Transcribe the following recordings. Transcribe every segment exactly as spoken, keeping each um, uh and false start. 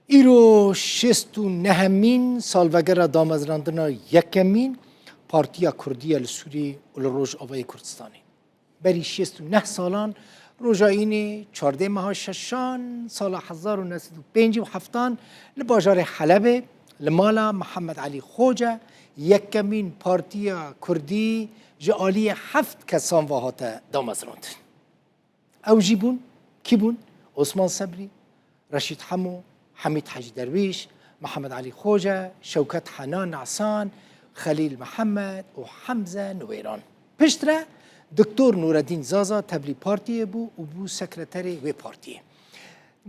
Îro şêst û nehemîn salvegera damezrandina yekemîn Partiya Kurdî ye li Sûriyê û li Rojavayê Kurdistanê. Berî şêst û neh salan, roja înê çardeh meha şeşan, sala hezar û neh sed û pêncî û heftan, li bajarê Helebê, li mala Mihemed Elî Xoce, yekemîn Partiya Kurdî ji aliyê heft kesan ve hate damezrandin. Ew jî bûn, kî bûn? Osman Sebrî, Reşîd Hemo, Hemîd Hecî Derwîş, Mihemed Elî Xoce, Şewket Hena Nesan, Xelîl Mihemed û Hemze Niwêran. Piştre Doktor Nureddîn Zaza tevlî partiyê bû û bû sekreterê wê partiyê.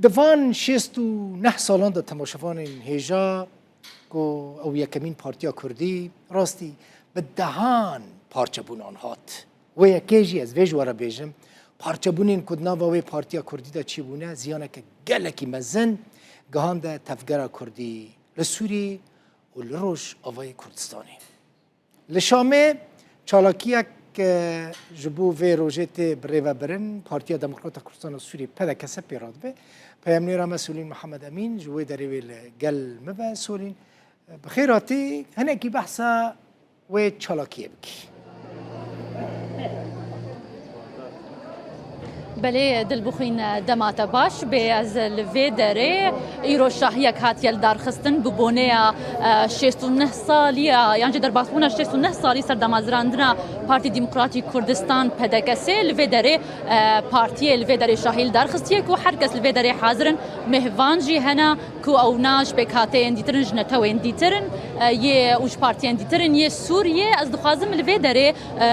Di van şêst û neh salan de temaşevanên hêja ku ew yekemîn partiya Kurdî, rastî bi dehan parçebûnan hat. Wê yekê jî ez vê ji we re bêjim, parçebûnên ku di nava wê partiya Kurdî de çêbûne, ziyaneke gelekî mezin gihande tevgera Kurdî li Sûriyê û li Rojavayê Kurdistanê. Li Şamê çalakiyek, e, ji bo vê rojê tê birêvebirin. Partiya Demokrata Kurdistan a Sûriyê, P D K S, pê re dibe. Peyamnêra me Solîn Mihemed Emîn ji wê derê wê li gel me be. Solîn, bi xêr hatî. Hinekî behsa wê çalakiyê bikî. Belê, Dilbixwîn, dema te baş bê. Ez li vê derê, îro şahiyek hatiye lidarxistin bi boneya, e, şêst û neh saliya, yan jî derbasbûna şêst û neh salî ser damezrandina Partî Demokratîk Kurdistan, P D K S, li vê derê, e, partiyê li vê derê şahî lidarxistiye ku her kes li vê derê hazir in, mêhvan jî hene. Ku ew na ji pêkhateyên dîtir in, ji netewên dîtir in, e, yê û ji partiyên dîtir in yê Sûriyê. Ez dixwazim li vê derê, e,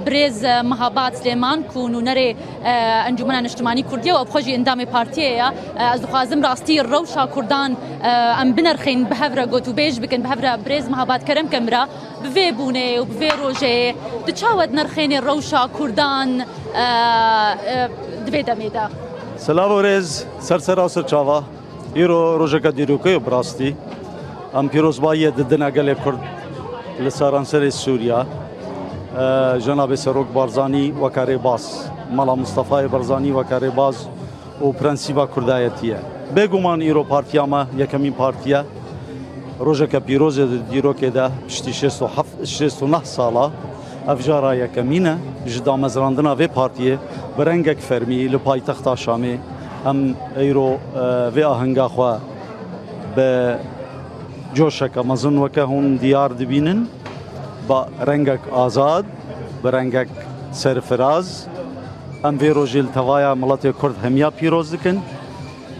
birêz Mehabad Silêman ku nûnerê, e, Encûmena Niştimanî Kurdî ye û ew xwe jî endamê partiyê ye. E, ez dixwazim rastî rewşa Kurdan, e, em binerxên, bi hev re gotûbêj bikin, bi hev re birêz Mehabad kerem ke min re bi vê bûnê û bi vê rojê tu çawa dinirxênî rewşa Kurdan, e, e, di vê demê de? Silav û rêz ser sera ser çava. Îro rojeke dîrokê ye bi rastî. Em pîrozbayiyê didine gelê Kurd li seranserê Sûriya. E, Cenabê Serok Barzanî weke rêbaz, Mela Mustefayê Barzanî weke rêbaz û prensîba kurdayetî ye. Bêguman îro partiya me yekemîn partî ye. Rojeke pîroz e di dîrokê de, piştî şêst û heft, şêst û neh sala, ev cara yekemîn e ji damezrandina vê partiyê bi rengek fermî li paytexta Şamê. Em îro, e, vê ahenga xwe bi coşeke mezin weke hûn diyar dibînin, bi rengek azad, bi rengek serfiraz. Em vê rojê li tevaya miletê Kurd hemiya pîroz dikin.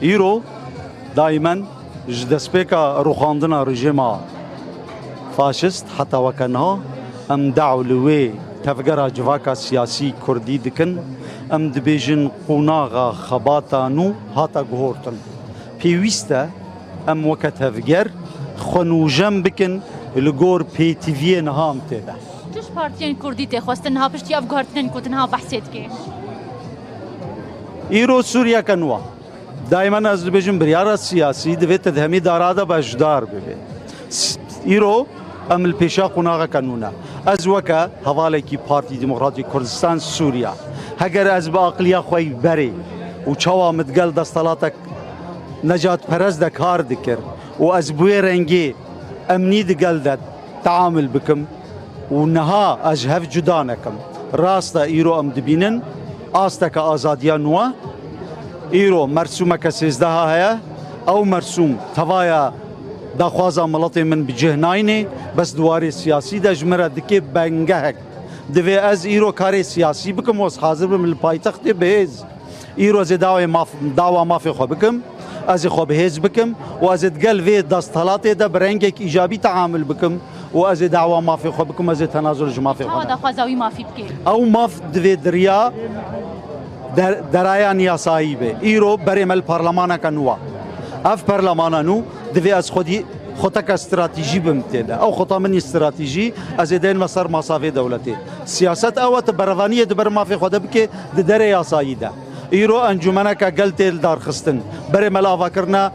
Îro daymen ji destpêka rûxandina rejîma faşîst heta weke niha em daw li wê tevgera civaka siyasî Kurdî dikin. Em dibêjin qonaxa xebata nû hate guhortin. Pêwîst e em weke tevger xwe nûjen bikin li gor pêtiviyê niha em tê de. Tu ji partiyên Kurdî tê xwestin niha piştî ev guhertinên ku tu niha behsê dikê? Îro Sûriyeke nû e. Daymen ez dibêjim biryara siyasî divê tu di hemî dara de beşdar bibê. S-, îro em li pêşa qonaxeke nû ne. Ez weke hevalekî Partî Demokratîk Kurdistan Sûriya, heger ez bi aqiliya xwe yî berê û çawa min digel desthilatek necatperest de kar dikir û ez bi wê rengê emnî digel de teamul bikim û niha ez ji hev cuda nekim. Rast e, îro em dibînin asteke azadiya nû e. Îro mersûmeke sêzdeha heye. Ew mersûm tevaya daxwaza miletê min bi cih nayne, bes di warê siyasî de ji min re dike bengehek. Divê ez îro karê siyasî bikim û ez hazir bim li paytextê bi hêz. Îro ez ê dawê maf, dawa mafê xwe bikim, ez ê xwe bi hêz bikim û ez ê digel vê desthilatê de bi rengek îcabî teamul bikim û ez ê dawa mafê xwe bikim, ez ê tenazul ji mafê xwe Çawa bikim. Daxwaza wî mafî bikê? Ew maf divê di riya der-, derayan yasayî be. Îro berê me li parlemaneke nû e. Ev parlemana nû divê ez xwedî xoteke stratejî bim tê de. Ew xota min yê stratejî, ez ê deynim ser masa vê dewletê. Siyaset ew e, tu berevaniyê di ber mafê xwe de bikê, di derê yasayî de. Îro encûmeneke gel tê lidarxistin. Berê me li ava kirine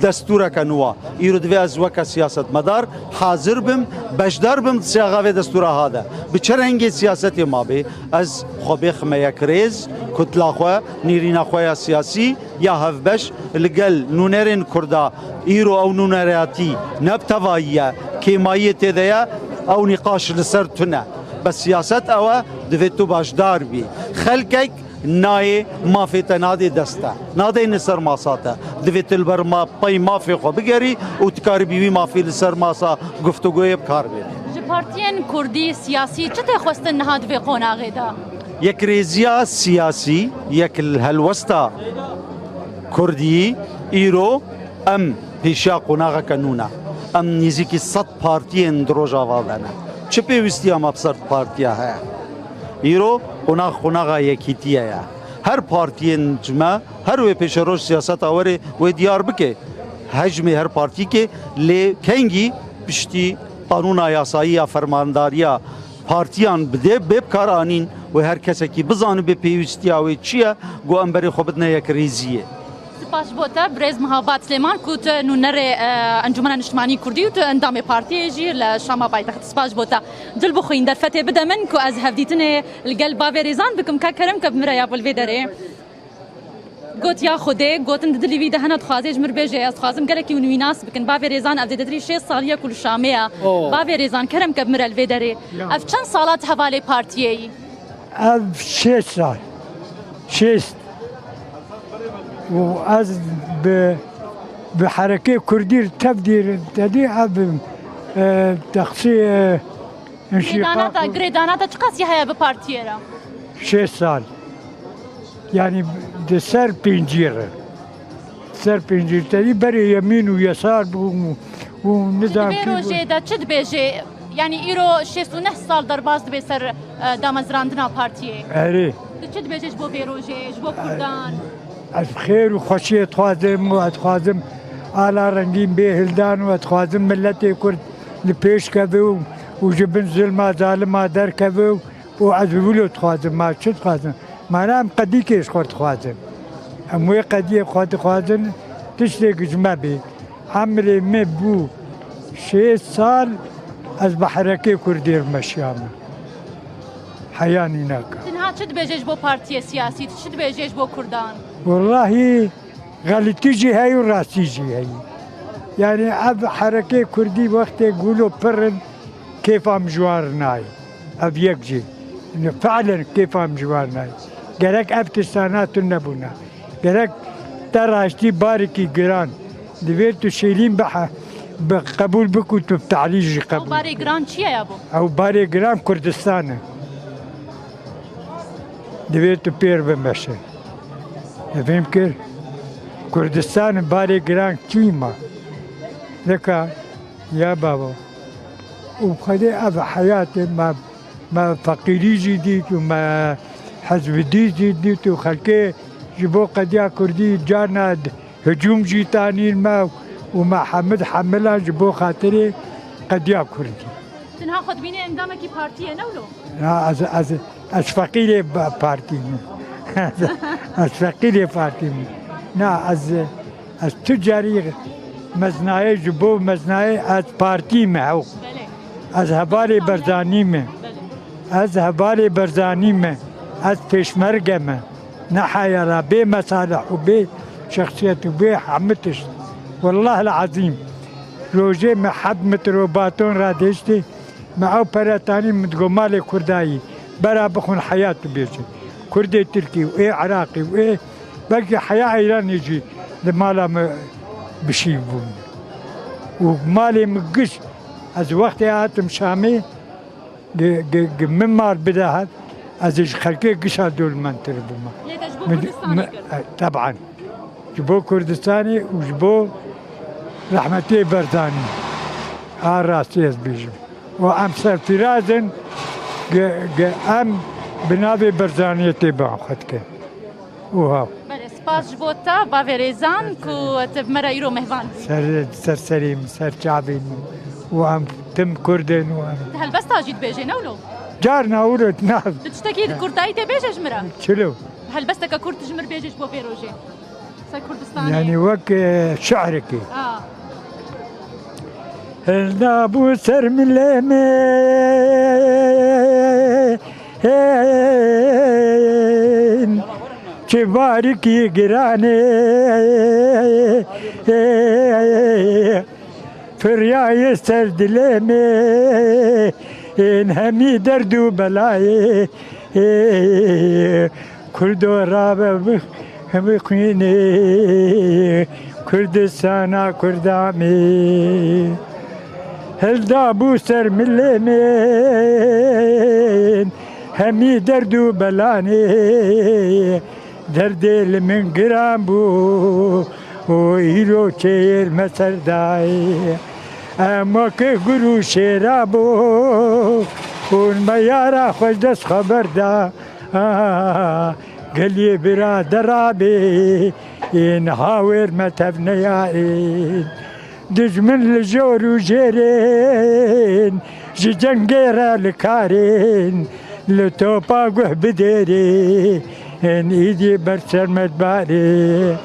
destûreke nû a. Îro divê ez weke siyasetmedar hazir bim, beşdar bim di sîyaxa vê destûra ha de. Bi çi rengê siyasetê ma bê, ez xwe bêxime yekrêz, kutla xwe, nêrîna xwe ya siyasî, ya hevbeş li gel nûnerên Kurda, îro ew nûneriyatî ne bi tevayî ye, kêmayiyê tê de ye, ew nîqaş li ser tune. Bes siyaset ew e, divê tu başdar bî. Xelkek nayê mafê te nadê dest te, nadeyne ser masa te. Divê tu li ber ma-, pey mafê xwe bigerî û tu karibî wî mafê li ser masa guftûgoyê bi kar bênî. Ji partiyên kurdî siyasî çi tê xwestin niha di vê qonaxê de? Yekrêziya siyasî, yek li helwesta kurdî îro em pêşiya qonaxeke nû ne. Em nêzîkî sed partiyên di Rojava de ne. Çi pêwîstiya me bi sed partiya heye? Îro qonax qonaxa yekîtiyê ye. Her partiyên ji me, her wê pêşeroj siyaseta werê wê diyar bike. Hejmê her partîkê lê kengî piştî qanûna yasayî ya fermandariya partiyan bidê, bê bi kar anîn wê her kesekî bizanibe pêwîstiya wê çi ye, ku em berê xwe bidine yekrêziyê. Spas ji bo te, birêz Mihabat Silêman, ku tu nûnerê, e, Encûmena Niştimanî Kurdî û tu endamê partiyê jî li Şama paytext. Spas ji bo te. Dil bixwîn, derfetê bide min ku ez hevdîtinê li gel bavê Rêzan bikim. Ka kerem ke bi min re ya bo li vê derê. Got ya Xwedê, gotin di dilî wî de hene dixwazê ji mir bêje, ez dixwazim gelekî hûn wî nas bikin. Bavê Rêzan ev dê dedirî şêst salî ye ku li Şamê ye. Oh. Bavê Rêzan, kerem ke bi mir re li vê derê. Ya. Ev çend sala tu hevalê partiyê yî? Ev şêst sal. Şêst. Û ez bi, bi herekê kurdî tev dîr, te dî ev, e, texsî, e, Girêdana te, girêdana te çiqas heye bi partiyê re? Şêst sal. Yanî di ser pêncî re. Ser pêncî te dî berê yemîn û yesar bû û, û nizam kî bû. Di vê rojê de çi dibêjê? Yanî îro şêst û neh sal derbas dibe ser, e, damezrandina partiyê. Erê. Tu çi dibêjê ji bo vê rojê, ji bo kurdan? Ez xêr û xweşiyê dixwazim û ez dixwazim ala rengîn bê hildan û ez dixwazim miletê kurd li pêş keve û, û ji bin zilma zalima derkeve û, û ez wilo dixwazim, ma çi dixwazim? Ma ne em qedîkê ji xwe dixwazin. Em wê qediyê xwe dixwazin, tiştêk ji me bê. Emrê me bû şêst sal, ez bi herekê kurdî re meşiyame. Heya nînaka. Tu niha çi dibêjê ji bo partiyê siyasî? Tu çi dibêjê ji bo kurdan? Wellahî, xelitî jî heye û rastî jî heye. Yanî ev herekê kurdî wextê gulo pir in, kêfa min ji wan re nayê. Ev yek jî. Yanî fe'len kêfa min ji wan re nayê. Gerek ev tiştana tune nebûna. Gerek te raştî barekî giran. Divê tu şêrîn bihe, bi qebûl bik û tu bi te'lî jî qebûl bik. Ew barê giran çi ye yabo? Ew barê giran Kurdistan e. Divê tu pêr bimeşe. Te fêm kir? Kurdistan barê giran kî ma? Nika ya babo. Û xwedê ev heyatê me, me feqîrî jî dît û me hezbidî jî dît û xelkê ji bo qediya kurdî carna hicûm jî tanîn me û me hemid hemilan ji bo xatirê qediya kurdî. Tu niha xwe dibînî endamekî partiyê ne wilo? Na, ez, ez, ez feqîrê ba-, partî me. Ez, ez feqîrê partî me. Na, ez, ez tu carî meznayê ji bo meznayê ez partî me hew. Belê. Ez hevalê Barzanî me. Belê. Ez hevalê Barzanî me. Ez pêşmerge me. Ne heyala, bê mesalih û bê şexsiyet û bê hemû tişt. Wallah el-ezîm. Rojê me heft metro baton radêştê, me ew pere tanî, min digot malê Kurda yî, bera bixwin heya tu bêjin. Kurdê Tirkî û ê Iraqî û ê, belkî heya Îranê jî li mala me bişîv bûn. Û malê min giş, ez wextê hatim Şamê, gi, gi, gi min mal bide hat, ez ê ji xelkê gişa dewlementir bûme. Lê te ji bo Kurdistanê kir? E, teban. Ji bo Kurdistanê û ji bo rehmetiyê Barzanî. A rastî ez bêjim. Û em serfiraz in, ge-, ge-, em bi navê Barzaniyê tê bianxwe dikin. Û ha. Belê, spas ji bo te, bavê Rêzan, ku tu bi me re îro mehvan bû. Ser, ser serê min, ser çavê min. Û em tim Kurd in û em. Tu helbesta jî dibêjê, ne wilo? Carna wilo, na. Tu tiştekî di Kurdayî tê bêje ji min re? Çilo? Helbesteke kurt ji mir bêje ji bo vê rojê. Ser Kurdistanê. Yanî wek, e, şi'rekê. A. Hilda bû ser milê min, çi barikî giranê. Firyaye ser dilê min hemî derd û belayê. Kurdo rabe bi-, bixwînê Kurdistana Kurda min. Hilda bû ser milê min hemî derd û belanê. Derdê li min giran bû û îro çêr me ser dayê. Em weke gur û şêra bûn, me yara xwe ji dest xwe berda. Geliyê bira derabê, ên hawêr me tev neyarên. Dijmin li jor û jêrên, ji cengê re li karên, li topa guh bidêrên, êdî ber ser me dibarê.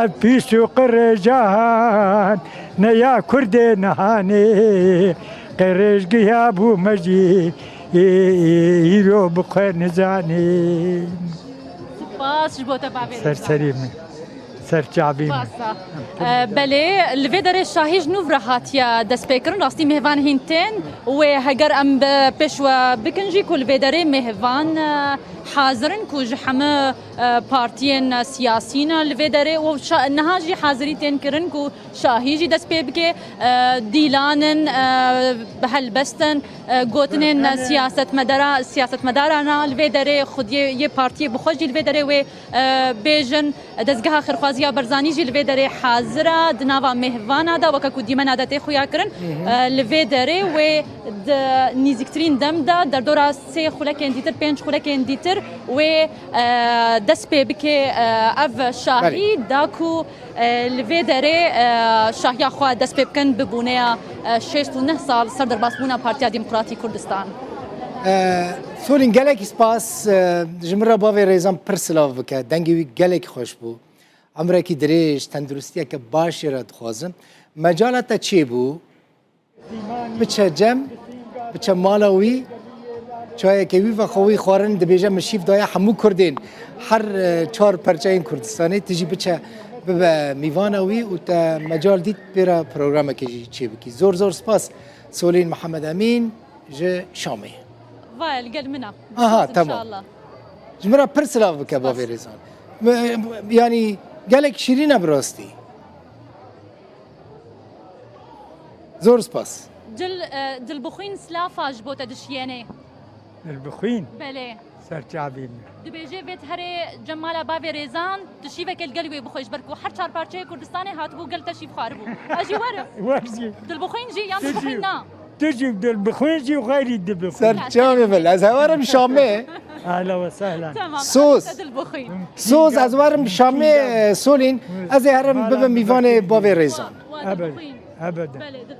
Ev pîs û qirêjan ne ya Kurdê nihanê, qirêjgiya bû me jî, îro bi xwe nizanê. Spas ji bo te bavê. Ser serî min. Ser çavî min. Spas. E, belê, li vê derê şahî ji nû re hatiye destpêkirin. Rastî mêvan hîn tên wê heger em bi pêş we bikin jî ku li vê derê mêvan, e, hazir in ku ji heme, e, partiyên siyasî ne li vê derê û şa-, niha jî hazirî tên kirin ku şahî jî dest pê bike, e, dîlan in, e, helbest in, e, gotinên siyasetmedara-, siyasetmedarana li vê derê xwediyê yê partiyê bi xwe jî li vê derê wê, e, bêjin. Dezgeha Xêrxwaziya Barzanî jî li vê derê hazir e, di nava mêhvana de, weke ku dîmena de tê xuya kirin, e, li vê derê wê di nîzîktirîn dem de, derdora sê xulekên dîtir, pênc xulekên dîtir wê, e, dest pê bike, e, ev şahî da ku E, li vê derê, e, şahiya xwe dest pê bikin bi bûneya, e, şêst û neh sal ser derbasbûna Partiya Demokratî Kurdistan. E, Solîn, gelekî spas. E, ji min re bavê Rêzan pir silav bike. Dengê wî gelekî xweş bû. Emrekî dirêj, tenduristiyeke baş jê re dixwazim. Mecala te çêbû? Biçe cem, biçe mala wî, çayeke wî ve xwe wî xwarin dibêje, min şîv daye hemû Kurdên her, e, çar perçeyên Kurdistanê, tu jî biçe bibe mîvana wî û te mecal dît pê re programekê jî çêbikî. Zor zor spas Solîn Mihemed Emîn ji Şamê. Vaye li gel min e. Aha, tamam. Ji min re pir silav bike bavê Rêzan. Mi-, yanî gelek şîrîn e bi rastî. Zor spas. Dil, e, Dilbixwîn silafa ji bo te dişiyêne. Dilbixwîn? Belê. Ser çavî min. Dibêje vê herê cem mala bavê Rêzan, tu şîveke li gel wê bixwe ji ber ku her çar parçeyê Kurdistanê hatibû gel te şîv xwaribû. Ez jî werim. Wer jî. Dilbixwîn jî yan Dilbixwîn na. Tu jî Dilbixwîn jî û xeyrî Dilbixwîn. Ser çavê min. Ez hewarim Şamê. Ehla ve sehlen. Tamam. Soz. Dilbixwîn. Soz, ez werim Şamê, e, Solîn, ez ê herim bibim mîvanê bavê Rêzan. Ebed, ebed. Belê, dil-,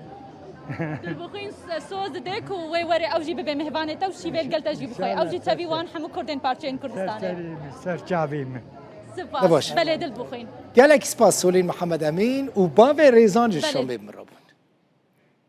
Dilbixwîn soz dide ku wê were ew jî bibe mêhvanê te û şîvê li gel te jî bixwe. Ew jî tevî wan hemû Kurdên parçeyên Kurdistanê. Ser serî min, ser çavî min. Spas. Belê, Dilbixwîn. Gelek spas Solîn Mihemed Emîn û bavê Rêzan ji Şamê bi min re bûn.